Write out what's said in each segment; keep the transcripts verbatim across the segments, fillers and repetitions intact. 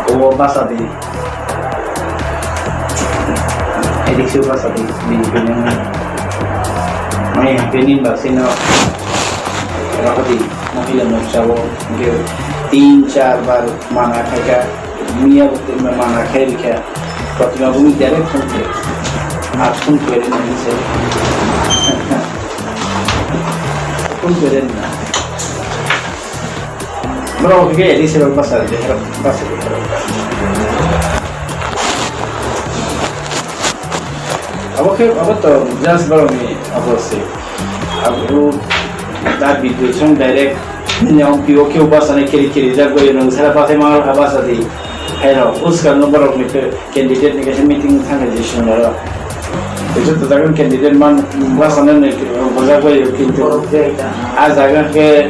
Obo basa di. Edik se basa di, bini bini. Mai bini basa no. Rako di, mohila moksa o, tin char bar mana khaika, miya mana khaika. Protima bumi direct phone khe. Ar phone khe ni se. Phone khe na. Bro, oke, di sero pasal, di sero pasal. Abo khe, abo to just bro ni abo se. Abo da video song direct nyong piwo khe basa ne kiri kiri ja goi nang sara pasai mangal ha basa di. Hai ro, uska no bro ni khe. Candidate ni kaisa meeting thangkha je swngnaro. Kaisa to jagan candidate man bwsano ni bwjak bai o kintu. Ah jaga khe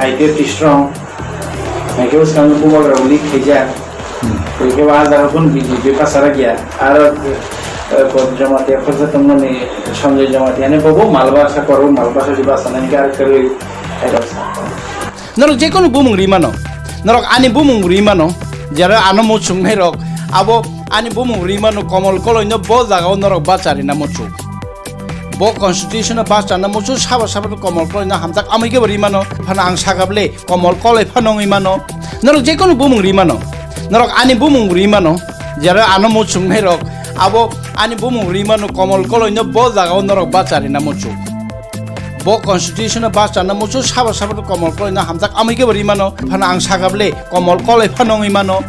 I P F T strong. Hai khe bwskango bubagra leak khaijak. Hai khe ah jaga kun B J P pasarak ya. Aro, eh, Jamatia khorsa tongmani Sanjay Jamatia ni bobo malbasa korbo malbasa di bwsano ni khe aro khe hai rok sa. Norok jekono bumung ri mano. Norok ani bumung ri mano. Jera ano muchungnai rok, abo ani bumung ri mano, Komol Koloi no bo jaga o norok bacha rina muchuk. Bo constitution o bacha na muchuk, sabo sabo Komol Koloi no hamjak amui khe bo ri mano. Phano ang sakable Komol Koloi phano wngwi mano. Norok jekono bumung ri mano. Norok ani bumung ri mano. Jera ano muchungnai rok, abo ani bumung ri mano, Komol Koloi no bo jaga o norok bacha rina muchuk. Bo constitution o bus channa muchuk sabo sabo Komol Koloi no hamjak amui khe bo ri mano. Phano ang sakable Komol Koloi phano wngwi mano.